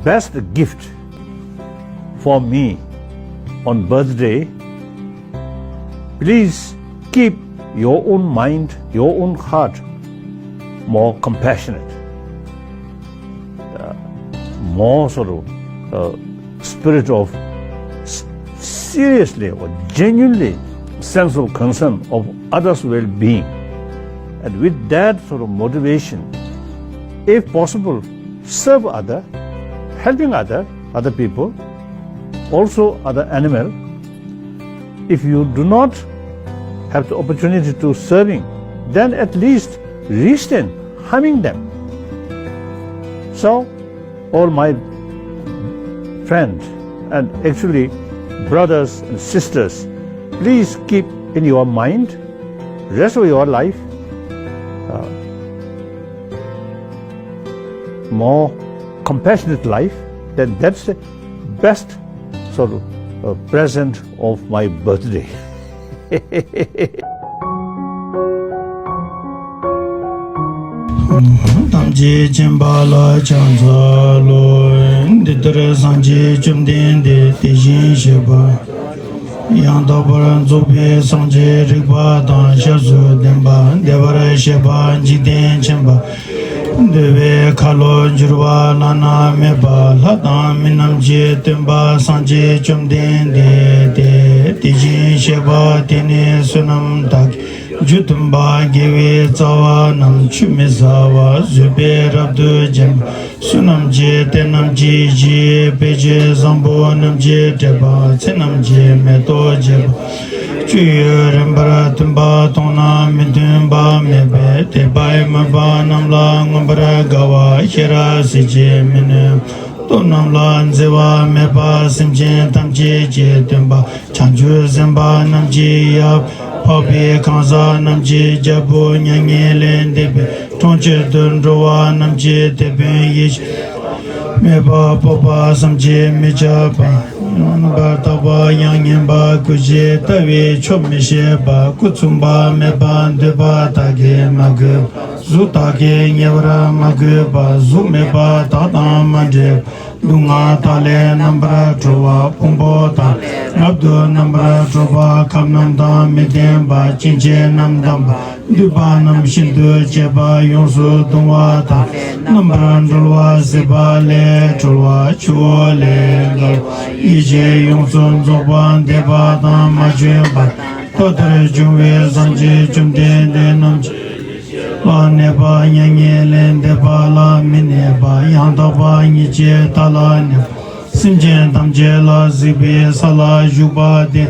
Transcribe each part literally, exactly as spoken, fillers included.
best gift for me on birthday, please keep your own mind, your own heart more compassionate, uh, more sort of uh, spirit of s- seriously or genuinely sense of concern of others' well-being. And with that sort of motivation, if possible, serve other, helping other, other people, also other animal. If you do not have the opportunity to serving, then at least restrain harming them. So, all my friends and actually brothers and sisters, please keep in your mind, rest of your life, uh, more compassionate life, then that's the best sort of uh, present of my birthday. ཐམས་ཅད་མཁྱེན་པ་ལ་ཕྱག་འཚལ་ལོ། འདི་ལྟར་སངས་རྒྱས་བཅོམ་ལྡན་འདས་དེ་བཞིན་གཤེགས་པ། ཡང་དག་པར་རྫོགས་པའི་སངས་རྒྱས་རིག་པ་དང་ཞབས་སུ་ལྡན་པ། བདེ་བར་གཤེགས་པ་འཇིག་རྟེན་མཁྱེན་པ། འདུལ་བའི་ཁ་ལོ་བསྒྱུར་བ་བླ་ན་མེད་པ། ལྷ་དང་མི་རྣམས་ཀྱི་སྟོན་པ་སངས་རྒྱས་བཅོམ་ལྡན་འདས་ཏེ། དེ་བཞིན་གཤེགས་པ་དེ་ནི་བསོད་ནམས་དག་གི་རྒྱུ་མཐུན་པ། དགེ་བའི་རྩ་བ་རྣམས་ཆུད་མི་ཟ་བར་བཟོད་པས་རབ་ཏུ་འབྱིན་པ། བསོད་ནམས་ཀྱི་གཏེར་རྣམས་ཀྱི་གཞི། དཔེ་བྱད་བཟང་པོ་རྣམས་ཀྱིས་སྤྲས་པ། ཚེ་རྣམས་ཀྱི་མེ་ཏོག་བཅས་པ། སྤྱོད་ཡུལ་རན་པར་མཐུན་པ་མཐོང་ན་མི་མཐུན་པ་མེད་པས། དད་པ་སྨོན་པ་རྣམས་ལ་མངོན་པར་དགའ་བ། ཤེས་རབ་སྲིད་ཀྱི་མི་ནུས་པ། སྟོབས་རྣམས་ལ་འཛིན་པ་མེད་པ། སེམས་ཅན་ཐམས་ཅད་ཀྱི་སྟོན་པ། བྱང་ཆུབ་སེམས་དཔའ་རྣམས་ཀྱི་ཡབ། འཕགས་པའི་གང་ཟག་རྣམས་ཀྱི་རྒྱལ་པོ། མྱ་ངན་ལས་འདས་པའི་གྲོང་ཁྱེར་དུ་འགྲོ་བ་རྣམས་ཀྱི་དེད་དཔོན། ཡེ་ཤེས་མེད་པ། སྤོབས་པ། བསམ་གྱིས་མི་ཁྱབ་པ། རྣམ་པར་དག་པ། ཡང་ངན་པ། ཀུན་གཞི་ལྟ་བས་ཆོག་མི་ཤེས་པ། སྐུ་མཚུངས་པ་མེད་པ། འདོད་པ་དག་གིས་མ་གོས་པ། གཟུགས་དག་གིས་ཉེ་བར་མ་གོས་པ། གཟུགས་མེད་པ་དག་དང་མ་འདྲེས་པ། སྡུག་བསྔལ་དག་ལས་རྣམ་པར་གྲོལ་བ། ཕུང་པོ་དག་ལས་རབ་ཏུ་རྣམ་པར་གྲོལ་བ། ཁམས་རྣམས་དང་མི་ལྡན་པ། སྐྱེ་མཆེད་རྣམས་དམ་པ། འདུས་པ་རྣམས་ཤིན་ཏུ་བཅད་པ། ཡོངས་སུ་གདུང་བ་དག་ལས་རྣམ་པར་གྲོལ་བ། སྲེད་པ་ལས་གྲོལ་བ། ཆུ་བོ་ལས་བརྒལ་བ། ཡེ་ཤེས་ཡོངས་སུ་རྫོགས་པ། འདས་པ་དང་མ་བྱོན་པ་དང་། ད་ལྟར་བྱུང་བའི་སངས་རྒྱས་བཅོམ་ལྡན་འདས་རྣམས་ཀྱི་ལ་གནས་པ། མྱ་ངན་ལས་འདས་པ་ལ་མི་གནས་པ། ཡང་དག་པ་ཉིད་ཀྱི་མཐའ་ལ་གནས་པ། སེམས་ཅན་ཐམས་ཅད་ལ་གཟིགས་པའི་ས་ལ་བཞུགས་པ་སྟེ།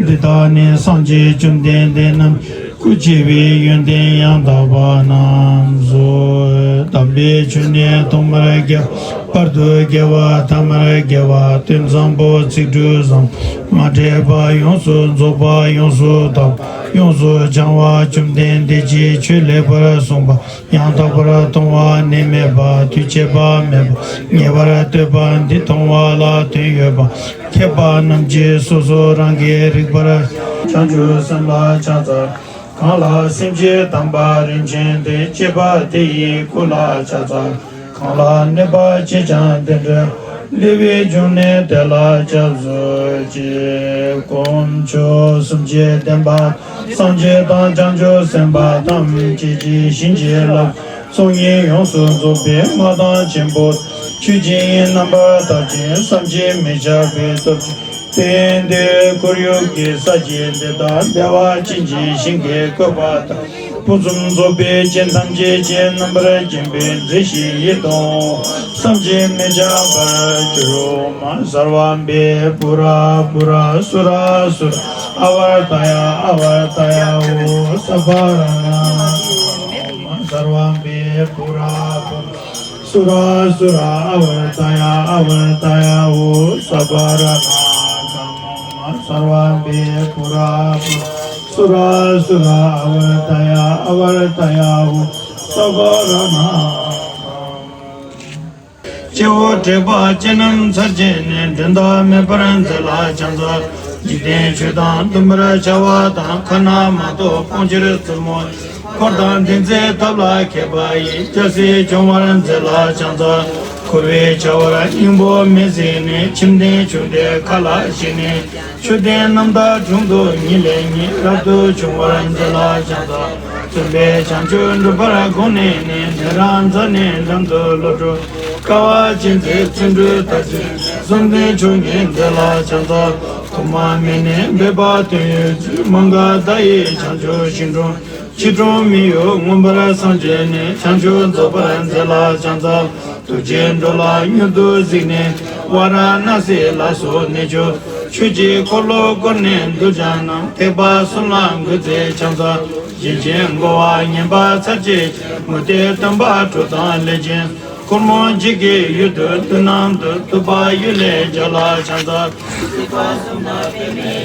འདི་དག་ནི་སངས་རྒྱས་བཅོམ་ལྡན་འདས་རྣམས་ཀྱི་སྐུ་ཆེ་བའི་ཡོན་ཏན་ཡང་དག་པ་རྣམས་སོ། དམ་པའི་ཆོས་ནི་ཐོག་མར་དགེ་བ། བར་དུ་དགེ་བ། ཐ་མར་དགེ་བ། དོན་བཟང་པོ། ཚིག་འབྲུ་བཟང་པོ། མ་འདྲེས་པ། ཡོངས་སུ་རྫོགས་པ། ཡོངས་སུ་དག་པ། ཡོངས་སུ་བྱང་བ། བཅོམ་ལྡན་འདས་ཀྱི་ཆོས་ལེགས་པར་གསུངས་པ། ཡང་དག་པར་མཐོང་བ་ནི་མེད་པ། དུས་ཆད་པ་མེད་པ། ངེས་པར་ཐོས་པ་འདི་མཐོང་བ་ལ་དོན་ཡོད་པ། མཁས་པ་རྣམས་ཀྱིས་སོ་སོ་རང་གིས་རིག་པར། བྱང་ཆུབ་སེམས་ལ་ཕྱག་འཚལ། གང་ལ་སེམས་ཅན་དམ་པ་རིན་ཆེན་ཏེ། བཅས་པ་དེ་ཡི་སྐུ་ལ་ཕྱག་འཚལ། གང་ལ་གནོད་པ་བྱེད་ཀྱང་བདེ་འགྲོའི། བསླུ་བའི་རྒྱུ་ནི་དེ་ལ་སྐྱབས་སུ་མཆི། དཀོན་མཆོག་གསུམ་གྱི་བདེན་པ། སངས་རྒྱས་དང་བྱང་ཆུབ་སེམས་དཔའ་ཐམས་ཅད་ཀྱི་བྱིན་གྱིས་བརླབས། ཚོགས་གཉིས་ཡོངས་སུ་རྫོགས་པའི་མངའ་ཐང་ཆེན་པོ། ཆོས་ཀྱི་རྣམ་པར་ཐར་ཅིང་བསམ་གྱིས་མི་ཁྱབ་པའི་སྟོབས་ཀྱིས། དེང་འདིར་ཁོར་ཡུག་གི་ས་གཞི་འདི་དག་བདེ་བ་ཅན་གྱི་ཞིང་གི་བཀོད་པ་དང་། ཕུན་སུམ་ཚོགས་པའི་སྤྱན་ཐམས་ཅད་ཀྱིས་རྣམ་པར་མཁྱེན་པའི་མཛེས་ཤིང་ཡིད་དུ་འོང་བ་བསམ་གྱིས་མི་ཁྱབ་པར་གྱུར་ཏོ། མ། སརྦ་བི་པུ་ར་པུ་ར་སུ་ར་སུ་ར། ཨ་བར་ཏ་ཡ་ཨ་བར་ཏ་ཡ་འོ། སརྦ་ར་ན། མ། སརྦ་བི་པུ་ར་པུ་ར་སུ་ར་སུ་ར། ཨ་བར་ཏ་ཡ་ཨ་བར་ཏ་ཡ་འོ། སརྦ་ར་ན་ག་མ། མ། སརྦ་བི་པུ་ར་པུ་ར་སུ་ར་སུ་ར། ཨ་བར་ཏ་ཡ་ཨ་བར་ཏ་ཡ་འོ། སརྦ་ར་ན་ག་མ། སྐྱེ་བོ་དྲེགས་པ་ཅན་རྣམས་ཚར་གཅད་ནས། འགྲན་ཟླ་མེད་པར་མཛད་ལ་ཕྱག་འཚལ། འཇིག་རྟེན་ཆོས་དང་མཐུན་པར་བྱ་བ་དང་། ཁ་ན་མ་ཐོ་སྤོང་ཕྱིར་བཙུན་མོ་ཡི། འཁོར་དང་འདུ་འཛིའི་ཐབས་ལ་མཁས་པ་ཡིས། སྐྱ་སེར་སྦྱོང་བར་མཛད་ལ་ཕྱག་འཚལ། འཁོར་བའི་བྱ་བར་སྙིང་པོ་མེད་གཟིགས་ནས། ཁྱིམ་ལྡན་ཆུ་འདྲའི་ཁ་ལ་ཞིག་ནས། ཆུ་ལྡན་རྣམ་དག་དྲུང་དུ་ཉིད་ལས་ཉིད། རབ་ཏུ་བྱུང་བར་མཛད་ལ་ཕྱག་འཚལ། བརྩོན་པས་བྱང་ཆུབ་སྒྲུབ་པར་དགོངས་ནས་ནི། ཉན་རང་མཛད་ནས་འགྲམ་དུ་བློ་གྲོས། དཀའ་བ་ཅན་མཛད་བརྩོན་འགྲུས་དར་ཅིག། བཅོམ་ལྡན་མཆོག་ཉིད་མཛད་ལ་ཕྱག་འཚལ། ཐོག་མ་མེད་ནས་འབད་པ་དོན་ཡོད་ཚུལ། མ་འགགས་བརྡ་ཡི་བྱང་ཆུབ་ཤིང་དྲུང་། སྐྱིལ་ཀྲུང་མི་གཡོ་མངོན་པར་སངས་རྒྱས་ནས། བྱང་ཆུབ་རྫོགས་པར་མཛད་ལ་ཕྱག་འཚལ། རྡོ་རྗེ་འགྲོ་ལ་མྱུར་དུ་གཟིགས་ནས། ཝཱ་ར་ཎཱ་སི་ལ་སོགས་གནས་མཆོག། ཆོས་ཀྱི་འཁོར་ལོ་བསྐོར་ནས་གདུལ་བྱ་རྣམས། ཐེག་པ་གསུམ་ལ་འགོད་མཛད་ཕྱག་འཚལ། གཞན་གྱིས་མགོ་བ་ཉེན་པ་ཚར་གཅིག། མུ་སྟེགས་སྟོན་པ་གྲོགས་དང་ལས་ཅན། འཁོར་མོ་འཇིག་གི་ཡུལ་དུ་འདུག་རྣམས་སུ། ཐུབ་པ་གཡུལ་ལས་རྒྱལ་ལ་ཕྱག་འཚལ།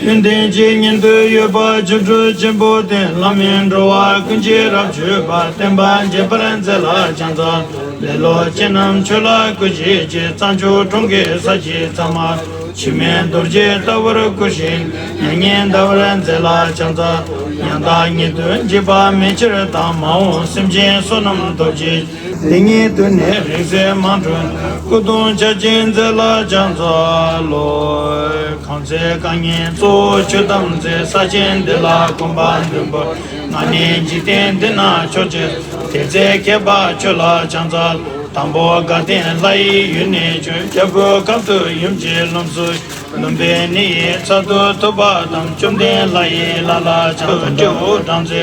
ཡོན་ཏན་ཇི་སྙེད་དུ་ཡོད་པ། སྒྱུ་འཕྲུལ་ཆེན་པོ་སྟོན། ལྷ་མིན་འགྲོ་བ་ཀུན་གྱི་རབ་མཆོད་པ། བསྟན་པ་རྒྱས་པར་མཛད་ལ་ཕྱག་འཚལ། ལེ་ལོ་ཅན་རྣམས་ཆོས་ལ་བཀོད་བྱེད་ཅིང་། རྩྭ་མཆོག་གྲོང་ཁྱེར་ས་གཞིའི་རྩེ་མོར། འཆི་མེད་རྡོ་རྗེ་ལྟ་བུར་བཀོད་ཅིང་། མྱ་ངན་འདའ་བར་མཛད་ལ་ཕྱག་འཚལ། མྱང་འདས་ཉིད་དུ་འཇིགས་པ་མེད་ཕྱིར་དང་། མ་འོངས་སེམས་ཅན་བསོད་ནམས་སྟོབས་ཀྱིས། དེ་ཉིད་དུ་ནི་རིང་བསྲེལ་མང་དྲུང་། སྐུ་གདུང་ཕྱག་རྒྱས་མཛད་ལ་ཕྱག་འཚལ་ལོ། གང་ཚེ་རྐང་གཉིས་གཙོ་བོ་ཆོས་ཐམས་ཅད། ས་ཆེན་འདི་ལ་གོམས་པ་མགོན་པོ། ང་ནི་འཇིག་རྟེན་འདི་ན་མཆོག་ཅེས། དེ་ཚེ་མཁས་པ་ཁྱོད་ལ་ཕྱག་འཚལ། དང་པོ་དགའ་ལྡན་ལྷ་ཡི་ཡུལ་ནས་བྱོན། རྒྱལ་པོའི་ཁབ་ཏུ་ཡུམ་གྱི་ལྷུམས་སུ། ལུམ་བི་ནི་ཡི་ཚལ་དུ་ཐུབ་པ་དང་། བཅོམ་ལྡན་ལྷ་ཡི་ལྷ་ལ་ཕྱག་འཚལ། སྤྲེའུ་སྦྲང་རྩི་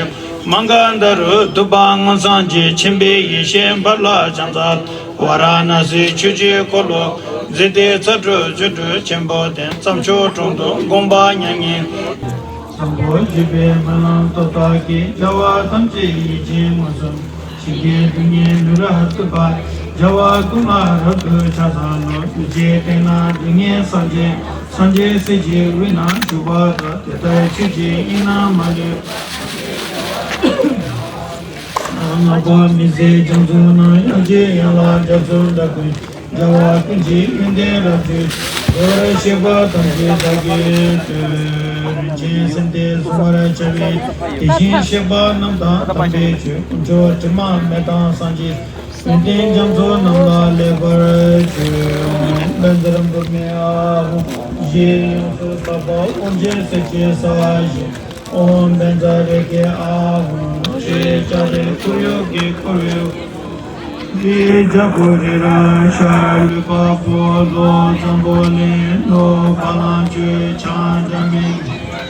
མ་འགགས་འདི་རུ། བསྡུ་བ་མངོན་སངས་རྒྱས། མཁྱེན་པའི་ཡེ་ཤེས་འབར་ལ་ཕྱག་འཚལ། ཝཱ་ར་ཎཱ་སིའི་ཆོས་ཀྱི་འཁོར་ལོ། མཛེས་ལྡན་ཚ་དྲོད་སྒྱུ་འཕྲུལ་ཆེན་པོ་སྟོན། རྩྭ་མཆོག་གྲོང་དུ་དགོངས་པ་མྱ་ངན། བཟང་པོ་བརྗོད་པའི་སྨོན་ལམ་སྟོབས་དག་གིས། བྱ་བ་ཐམས་ཅད་ཡིད་བཞིན་མངོན་སུམ། ཞིང་གི་རྡུལ་སྙེད་ལུས་རབ་ཐུབ་པ། བྱ་བ་ཀུན་ལ་རབ་ཏུ་ཕྱག་འཚལ་ལོ། གདུལ་བྱའི་སྟེང་ན་རྡུལ་སྙེད་སངས་རྒྱས། སངས་རྒྱས་སྲས་ཀྱི་དབུས་ན་བཞུགས་པ་དག། དེ་ལྟར་ཆོས་ཀྱི་དབྱིངས་རྣམས་མ་ལུས་པ། ལྔ་པ་མི་ཟད་རྒྱ་མཚོ་རྣམས། དབྱངས་ཅན་དབྱངས་ལ་སྐྱབས་སུ་བདག་བསྐུལ། རྒྱལ་བ་ཀུན་གྱི་ཡོན་ཏན་རབ་བརྗོད། འགྲོ་བར་གཤེགས་པ་ཐམས་ཅད་བདག་གིས་བསྟོད། རིན་ཆེན་སེམས་དེ་གཟུང་བར་བྱ་བའི། དེ་བཞིན་གཤེགས་པ་རྣམས་དང་དམ་པའི་ཆོས། དཀོན་མཆོག་དྲི་མ་མེད་དང་སངས་རྒྱས། ཡོན་ཏན་རྒྱ་མཚོ་རྣམས་ལ་ལེགས་པར་མཆོད། བཛྲ་བྷཱུ་མི་ཨཱཿཧཱུྃ། ཞེས་ཡོངས་སུ་དག་པ་དབང་ཆེན་ཟེར་གྱིས་བྱ་བ་བཞི། ཨོཾ་བཛྲ་རེ་ཁེ་ཨཱཿཧཱུྃ། ཞེས་བྱ་བའི་ཁོར་ཡུག་གིས་བསྐོར་བའི། རིའི་རྒྱལ་པོ་རི་རབ་ཤར། ལུས་འཕགས་པོ་ལྷོ། འཛམ་བུ་གླིང་ནུབ། བ་ལང་སྤྱོད་བྱང་། འདྲ་མིན་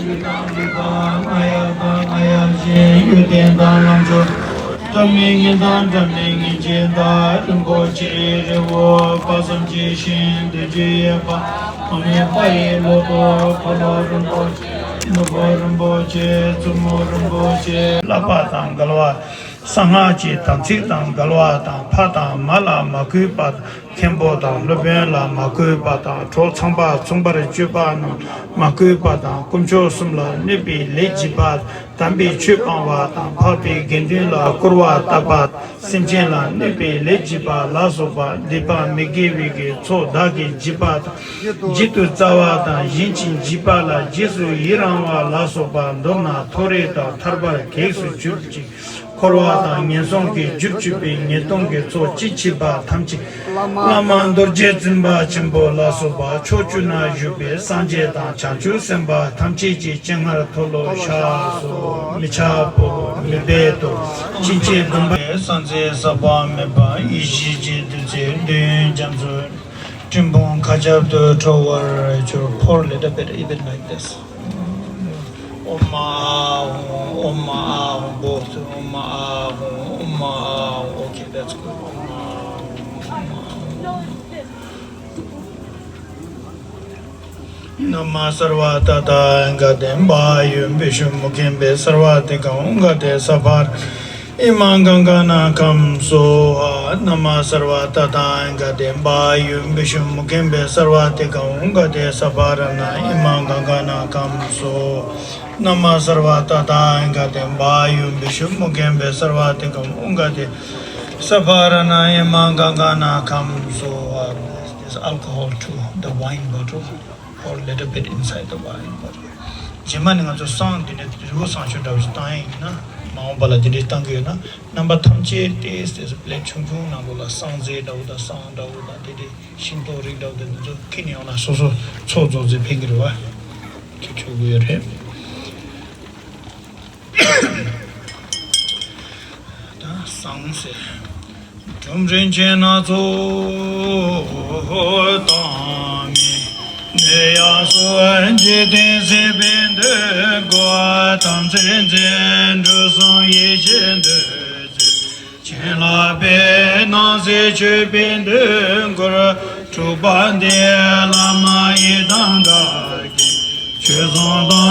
ཡུལ་དང་ལུས་པ། རྔ་ཡབ་དང་རྔ་ཡབ་གཞན། ཡུལ་རྟེན་དང་ལམ་མཆོག་འདྲ་མིན་ངན་དང་འདྲ་མིན་ངན་ཅན་དག་རིན་པོ་ཆེའི་རི་བོ། དཔག་བསམ་གྱི་ཤིང་། འདོད་འཇོའི་གཡས་པ། མ་རྨོས་པ་ཡི་ལོ་ཏོག་འཁོར་ལོ་རིན་པོ་ཆེ། ནོར་བུ་རིན་པོ་ཆེ། བཙུན་མོ་རིན་པོ་ཆེ། བསླབ་པ་དང་འགལ་བ། གསང་སྔགས་ཀྱི་དམ་ཚིག་དང་འགལ་བ་དང་། ཕ་དང་མ་ལ་མ་གུས་པ། མཁན་པོ་དང་སློབ་དཔོན་ལ་མ་གུས་པ་དང་། གྲོགས་ཚངས་པ་མཚུངས་པར་སྤྱོད་པ་རྣམས་མ་གུས་པ་དང་། དཀོན་མཆོག་གསུམ་ལ་གནོད་པའི་ལས་བགྱིས་པ། དམ་པའི་ཆོས་སྤང་བ་དང་། འཕགས་པའི་དགེ་འདུན་ལ་སྐུར་བ་བཏབ་པ། སེམས་ཅན་ལ་གནོད་པའི་ལས་བགྱིས་པ་ལ་སོགས་པ། སྡིག་པ་མི་དགེ་བའི་གི་ཚོགས་བདག་གིས་བགྱིས་པ་དང་། བགྱིད་དུ་སྩལ་བ་དང་། གཞན་གྱིས་བགྱིས་པ་ལ་རྗེས་སུ་ཡི་རང་བ་ལ་སོགས་པ་མདོར་ན་མཐོ་རིས་དང་ཐར་པར་གེགས་སུ་གྱུར་ཅིང་། འཁོར་བ་དང་ངན་སོང་གི་རྒྱུར་གྱུར་པའི་ཉེས་ལྟུང་གི་ཚོགས་ཅི་མཆིས་པ་ཐམས་ཅད། བླ་མ་རྡོ་རྗེ་འཛིན་པ་ཆེན་པོ་ལ་སོགས་པ་ཕྱོགས་བཅུ་ན་བཞུགས་པའི་སངས་རྒྱས་དང་བྱང་ཆུབ་སེམས་དཔའ་ཐམས་ཅད་ཀྱི་སྤྱན་སྔར་མཐོལ་ལོ་བཤགས་སོ། མི་འཆབ་བོ། མི་སྦེད་དོ། ཕྱིན་ཆད་སྡོམ་པ། སངས་རྒྱས་ས་པ་མེད་པ། ཡེ་ཤེས་ཀྱི་བདུད་རྩི་འདོད་ཡོན་རྒྱ་མཚོ། སྤྲིན་ཕུང་མཁའ་ཁྱབ་ཏུ་འཕྲོ་བར་གྱུར། Pour little bit, even like this. ཨོཾ་ཨཱཿཧཱུྃ། ཨོཾ་ཨཱཿཧཱུྃ། Both. ཨོཾ་ཨཱཿཧཱུྃ། ཨོཾ་ཨཱཿཧཱུྃ། Okay, that's good. ཨོཾ་ཨཱཿཧཱུྃ། ཨོཾ་ཨཱཿཧཱུྃ། ན་མ་སརྦ་ཏ་ཐཱ་ག་ཏེ་བཱ་ཡུ་བི་ཤུ་མུ་ཁེ་བེ་སརྦ་ཏི་ཀ་ཨུ་ག་ཏེ་སབ་བྷ་ར་ཨི་མ་ག་ག་ན་ཁམ་སྭཱ་ཧཱ། ན་མ་སརྦ་ཏ་ཐཱ་ག་ཏེ་བཱ་ཡུ་བི་ཤུ་མུ་ཁེ་བེ་སརྦ་ཏི་ཀ་ཨུ་ག་ཏེ་སབ་བྷ་ར་ཎ་ཨི་མ་ག་ག་ན་ཁམ་སྭཱ་ཧཱ། ན་མ་སརྦ་ཏ་ཐཱ་ག་ཏེ་བཱ་ཡུ་བི་ཤུ་མུ་ཁེ་བེ་སརྦ་ཏི་ཀ་ཨུ་ག་ཏེ་སབ་བྷ་ར་ཎ་ཨི་མ་ག་ག་ན་ཁམ་སྭཱ་ཧཱ། There's alcohol too, the wine bottle, or little bit inside the wine bottle. རྗེས་མ་ནི་ང་ཚོ་བསང་འདི་ནས་རི་བོ་བསང་མཆོད་འདྲ་བོ་ཞིག་བཏང་ཡ་ཡིན་ན། མ་འོངས་པ་ལ་དེ་འདྲའི་བཏང་གི་ཡོད་ན། རྣམ་པ་ཐམས་ཅད་ཏེ་ཟེར་ལས་ཆུང་ཆུང་ནང་ལོགས་ལ་བསང་རྫས་འདྲ་བོ་དང་བསང་འདྲ་བོ་དང་དེ་འདྲའི་ཤིང་ཏོག་རིགས་འདྲ་བོ་དང་འདི་ཚོ་ཁྱེར་ནས་ཡོང་ན་སོ་སོ་ཚོགས་རྫོགས་ཚེ་ཕན་གྱི་རེད་བ། དེ་ཆོག་གི་ཡོད་རེད། ད་བསང་ཟེར། ཁྲོམ་རིན་ཆེན་སྣ་ཚོགས་དང་མི་ནུས་ཡང་སོ་འཇིག་རྟེན་སྲིད་པའི་འདུན་གོ་དམ་ཚིག་འཛིན་འགྲོ་གསུམ་ཡེ་ཤེས་འདུས་ཚེ་བྱིན་རླབས་པའི་སྣང་སྲིད་མཆོད་པའི་འདུན་གོར་འཁྲུགས་པ་འདི་བླ་མ་ཡི་དམ་དགྲ་བགེགས་ཆོས་སྲུང་དང་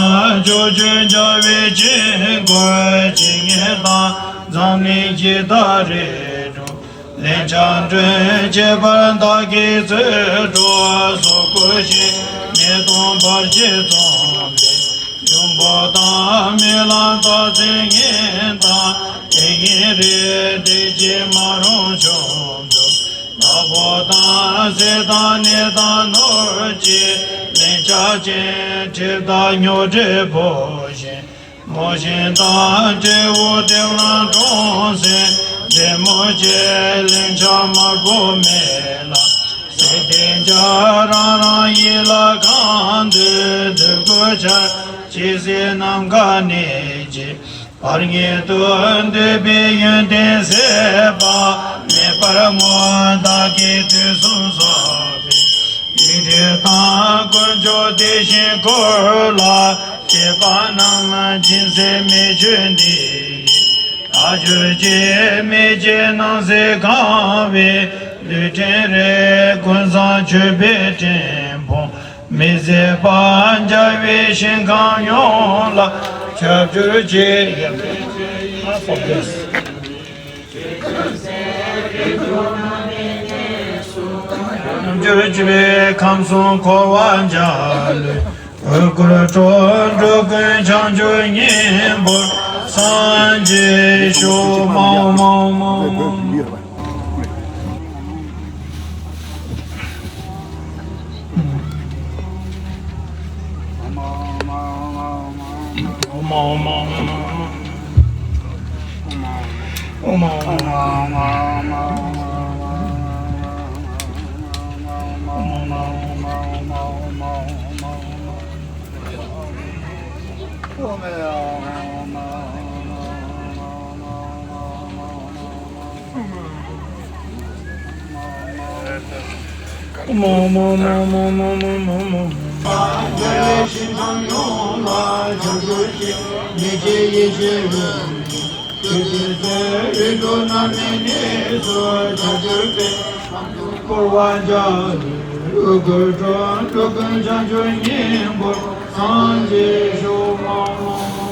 ཕྱོགས་བཅུའི་རྒྱལ་བའི་དཀྱིལ་འཁོར་ཇི་སྙེད་དང་འཛམ་གླིང་ཇི་ལྟར་རེ་སྒྲུབ། ལན་ཆགས་མགྲོན་བཅས་པར་བདག་གིས་བརྩོན་འགྲུས་སོགས་བསྐུལ་ཞིང་ཉེས་ལྟུང་བར་ཆད་རྩོམ་པའི་འབྱུང་པོ་དང་རྨི་ལམ་རྟགས་མཚན་ཉིད་དང་ཏིང་ངེ་འཛིན་རིགས་བསྒྲེས་ཀྱི་མ་རུངས་ཆོམ་རྒྱུག་བདག་པོ་དང་སྲེད་དང་ནད་དང་ནོར་གྱི་ལན་ཆགས་ཅན། གྲིབ་དང་རྙོག་དྲའི་བུ་གཞན་མོ་གཞན་དང་། སྤྲེའུ་དེ་ལ་གྲོང་གསེབ་འདྲེ་མོ་བཅས། ལན་ཆགས་དམར་པོ་མེ་ལ་སྲེག་བསྟན་བྱ། རང་རང་ཡིད་ལ་གང་འདོད་འདོད་དགུ་ཆར། ཇི་སྲིད་ནམ་མཁའ་གནས་ཀྱི་བར་ཉིད་དུ། འདོད་པའི་ཡོན་ཏན་ཟད་པ་མེད་པར་བསྔོ། བདག་གིས་དུས་གསུམ་བསགས་པའི་སྡིག་སྒྲིབ་དང་། དཀོན་མཆོག་དེ་བཞིན་འཁོར་ལ་སྐྱེས་པ་རྣམས། སྦྱིན་སྲེག་མེ་མཆོད་འདི་ཡིས་དག་གྱུར་ཅིག། མེ་ལྕེ་སྣང་སྲིད་གང་བའི་ལུས་སྤྲིན་རེ། ཀུན་བཟང་མཆོད་པའི་སྤྲིན་ཕུང་མི་ཟད་པ། རྒྱལ་བའི་ཞིང་ཁམས་ཡོངས་ལ་ཁྱབ་གྱུར་ཅིག། རྣལ་འབྱོར་སྤྱི་པའི་ཁམས་གསུམ་འཁོར་བ་འཇའ་ལུས་འོད་སྐུར་སྤྲོ། འགྲོ་ཀུན་བྱང་ཆུབ་སྙིང་པོར་སངས་རྒྱས་ཤོག། མ་འོངས་མ་འོངས་མ་འོངས་མ་འོངས། འཁོར་བ་འཇའ་ལུས་འོད་སྐུར་སྤྲོ། འགྲོ་ཀུན་བྱང་ཆུབ་སྙིང་པོར་སངས་རྒྱས་ཤོག། མ་འོངས་མ་འོངས་མ་འོངས།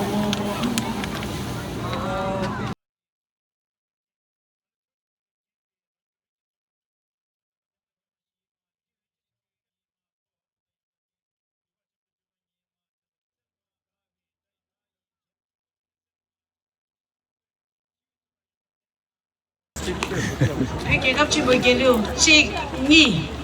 བོད་རྒྱལ་ཁབ་ཆེན་པོའི་རྒྱལ་གླུ་གཅིག་གཉིས།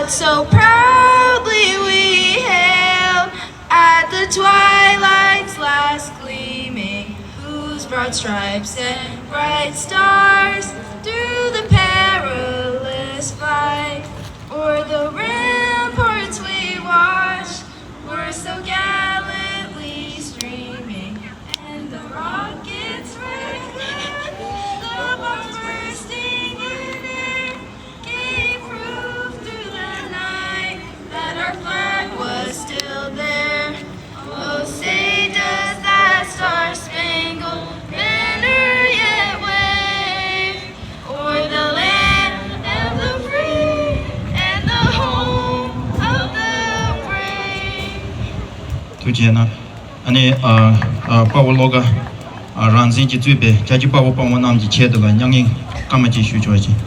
So proudly we hail at the twilight's last gleaming, whose broad stripes and bright stars through the perilous fight, o'er the ramparts we watched, were so gallantly streaming, and the rockets' red glare, the bombs bursting in air, gave proof through the night that our flag was still there. Oh, say does that star-spangled banner yet wave o'er the land of the free and the home of the brave? ཐུགས་རྗེ་གནང་། ཨ་ནི་ཨ་ཨ་དཔའ་བོ་བློ་དགའ་ཨ་རང་བཙན་གྱིས་གཙོས་པའི་རྒྱ་ཆེ་དཔའ་བོ་དཔའ་མོ་རྣམས་ཀྱི་ཆེད་དུ་ལ་མྱ་ངན་སྐར་མ་གཅིག་ཞུ་ཆོག་ཅིང་།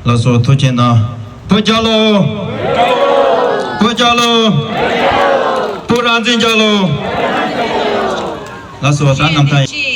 ལགས་སོ། ཐུགས་རྗེ་གནང་། བོད་རྒྱལ་ལོ། བོད་རྒྱལ་ལོ། བོད་རང་བཙན་རྒྱལ་ལོ། ལགས་སོ། ད་རྣམ་ཐར།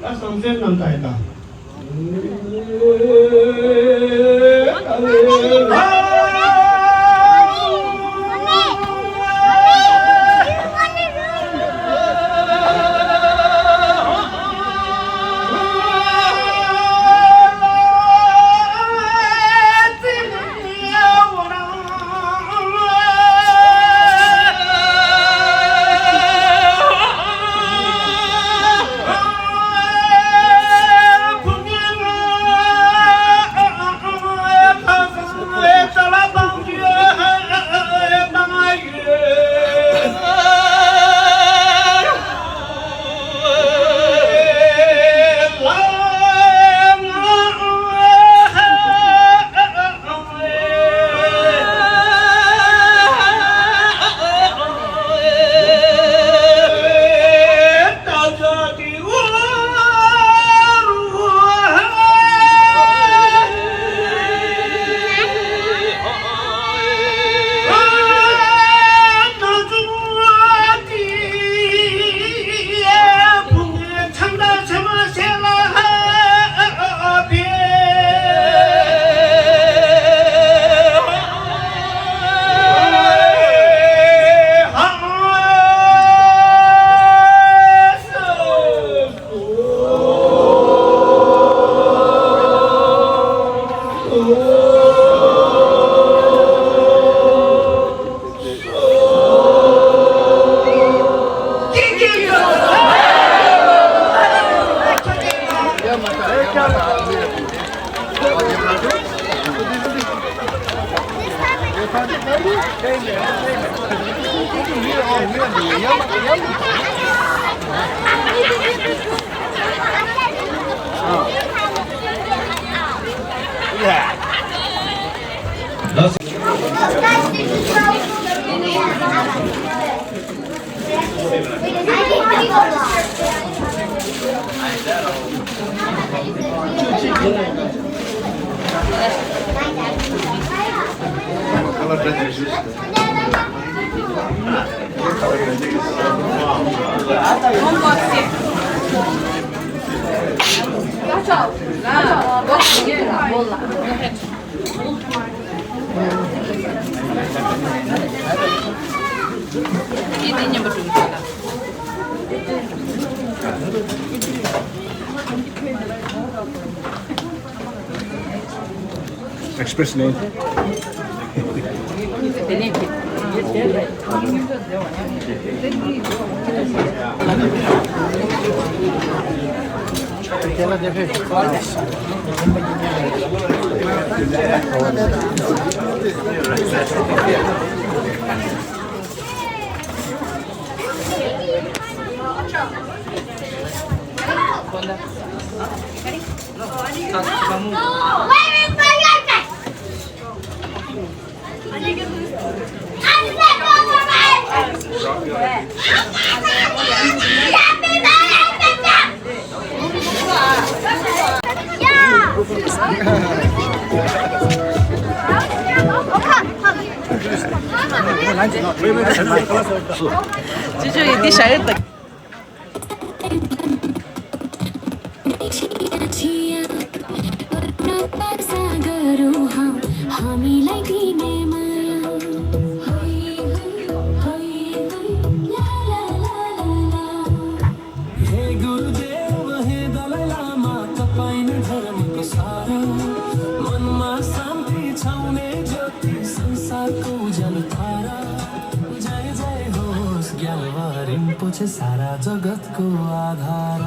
བསམ་གཟས་རྣམ་དག་ཡིན་ད། Express lane. हे गुरुदेव, हे दलाई लामा, तपाईँ नै धर्मको सार, मनमा शान्ति छाउने ज्योति, संसारको उज्यालो तारा। जय जय होस् ग्याल्वा रिम्पोछे, सारा जगतको आधार।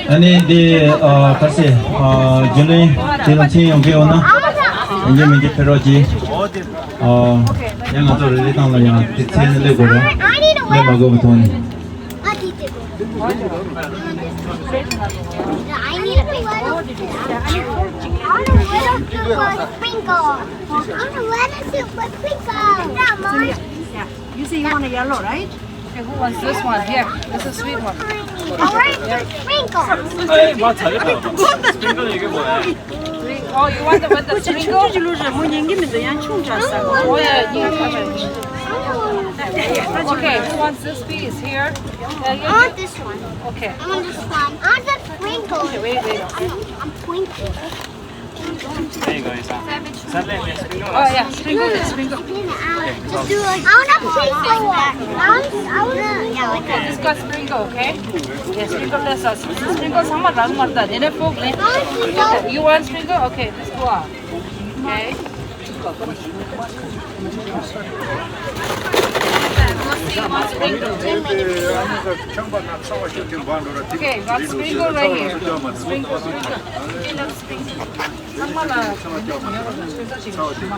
ཨ་ནི་འདི་ཨ་ག་ཟེ་ཨ་རྒྱུན་ལས་དེ་ལ་མཚན་ཡོང་གི་ཡོད་ན་ཡིན་གྱི་མིན་གྱི་ཕེབས་རོགས་གྱིས། ཨ་ཡང་ང་ཚོ་རེ་རེ་ཏང་ལ་ཡང་དེ་མཚན་སླེབས་དགོས་ར་སླེབས་མ་དགོས་པའི་ཐོག་ནས། I need a big one. I want a little bit of sprinkle. I want a little bit of sprinkle. Not mine. You say you want a yellow, right? Okay, who wants this one? Here, this is sweet one. I want the sprinkle. Sprinkle 이게 뭐야? Oh, you want the, with the sprinkle? Oh, yeah, you have it. Okay, who wants this piece? Here? Yeah, yeah, I want this one. Okay. I want this one. I want the sprinkle. Okay, wait, wait. I'm, I'm twinkle. Oh, yeah, sprinkle, sprinkle. Just do like I want a sprinkle one. I want, I want, yeah, like that. This got sprinkle, okay? Yeah, sprinkle this sauce. Sprinkle sama ran marda. Nene fork le. You want sprinkle? Okay, this go out. Okay. Okay, got sprinkle right here. Sprinkle, sprinkle. ཚང་མ་ལ་སྤྲིན་ཚོགས་ཤིག་ཞུ་མ། སྤྲིན་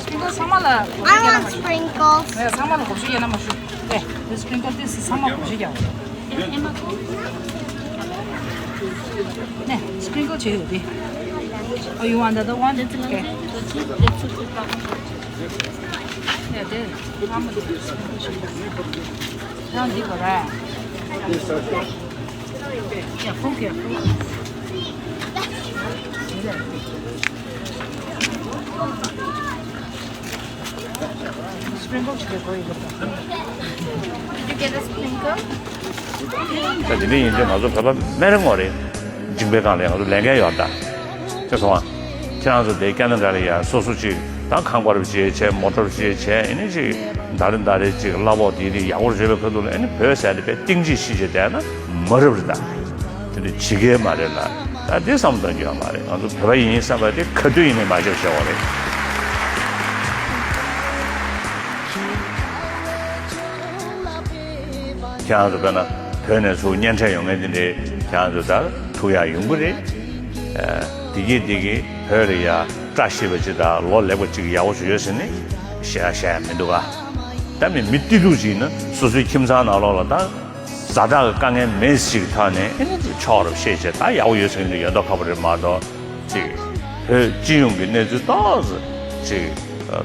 ཚོགས་ཚང་མ་ལ་I want sprinkles. ཡ་ཚང་མ་ལ་གོ་ཤུ་ཡེ་ན་མ་ཤུ། ཨེ་དེ་སྤྲིན་ཚོགས་དེ་ཚང་མ་གོ་ཤུ་ཡ། ནས་སྤྲིན་ཚོགས་བྱེད་ཡོད་དེ། Oh, you want the other one? Okay. ཡ་དེ་ཚང་མ་དེ་སྤྲིན་ཚོགས་བྱེད་ཡོད། ཡང་འདི་གོ་ར། Careful, careful. Sprinkle ཅིག་དགོས་ཡོད་པ། Did you get a sprinkle? ད་དེ་འདྲ་ཡིན་དུས་ང་ཚོ་བོད་པ་སྨན་རིན་གོང་རེད། འཇིང་པའི་སྒང་ལ་ང་ཚོ་ལས་འགན་ཡོད་ད། ཅེས་སོང་ཨ། ཁྱེད་རང་ཚོ་དེ་ཀ་ན་ཌ་ལ་ཡ་སོ་སོ་ཅིག་ད་ཁང་པར་བྱེད་བྱས་མོ་ཊར་བྱེད་བྱས་ཨེ་ནི་ཅིག་ད་རེ་ད་རེ་ཅིག་གླ་ཕོགས་དེ་དེ་ཡག་པོ་བཟོས་པའི་ཁ་ཐུག་ལ་ཨེ་ནི་བོད་ཟེར་དེ་དཔེ་གཏིང་ཅིག་ཤི་བྱས་བསྡད་ན་མ་རབས་རེད་ད། དེ་འདྲ་བྱེད་ཀྱི་མ་རེད་ལ། ད་དེ་བསམ་བཏང་རྒྱུ་ཡོད་མ་རེད། ང་ཚོ་བོད་པ་ཡིན་བསམ་པ་དེ་ག་དུས་ཡིན་ནའི་མ་བྱེད་བྱེད་དགོས་རེད། ཁྱེད་རང་ཚོ་དཔེར་ན་བོད་ནས་ཚུར་གཉེན་འཕྲད་ཡོང་མཁན་དེ་འདྲའི་ཁྱེད་རང་ཚོ་ད་ཐུག་ཡག་ཡོང་གི་རེད། བདེ་སྐྱིད་བདེ་སྐྱིད་བོད་ལ་ཡ་བཀྲ་ཤིས་པ་ཅིག་དང་ལོ་ལེགས་པ་ཅིག་ཡག་པོ་ཞིག་ཡོད་ཟེར་ནས་བཤད་ཡག་བཤད་ཡག་མི་འདུག་ག་ད་མི་མི་སྐྱིད་སྡུག་ཅིག་ཡིན་ན་སོ་སོའི་ཁྱིམ་ཚང་ནང་ལོགས་ལ་ད། ཛ་དྲག་གི་དཀའ་ངལ་མེད་ཅིག་ཐོག་ནས་ཨེ་ནི་ཆོག་རབས་བཤད་བྱས་ད་ཡག་པོ་ཡོད་ཟེར་གྱི་འདུག་ཡོད་མདོག་ཁ་པོ་རེད་མ་གཏོགས་ཅིག་བོད་སྤྱི་ཡོངས་ཀྱི་གནས་ཚུལ་ཏོག་ཙམ་ཅིག་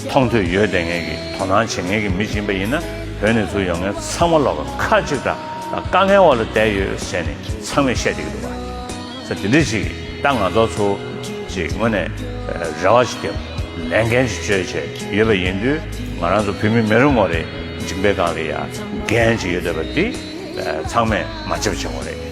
མཐོང་ཐོས་ཡོད་བསྡད་མཁན་གྱི་དོ་སྣང་བྱེད་མཁན་གྱི་མི་ཅིག་ཡིན་པ་ཡིན་ན་བོད་ནས་ཚུར་ཡོང་མཁན་ཚང་མ་ལོག་གི་ཁ་གཅིག་དང་དཀའ་ངལ་འོག་ལ་བསྡད་ཡོད་ཟེར་ནས་ཚང་མས་བཤད་བསྡད་ཀྱི་འདུག་བ། ས་དེ་འདྲ་ཞིག་ད་ང་ཚོ་ཚོ་ཅིག་དངོས་གནས་རེ་བ་ཞིག་བརྒྱབ། ལས་འགན་ཅིག་བཅོལ་བྱས་ཡོད་པ་ཡིན་དུས། ང་རང་ཚོ་བོད་མི་མི་རེ་ངོ་རེ་མཇིང་པའི་སྒང་ལ་ཡ་འགན་ཅིག་ཡོད་བསྡད་པ་འདི་ཚང་མས་མ་བརྗེད་པ་བྱེད་དགོས་རེད།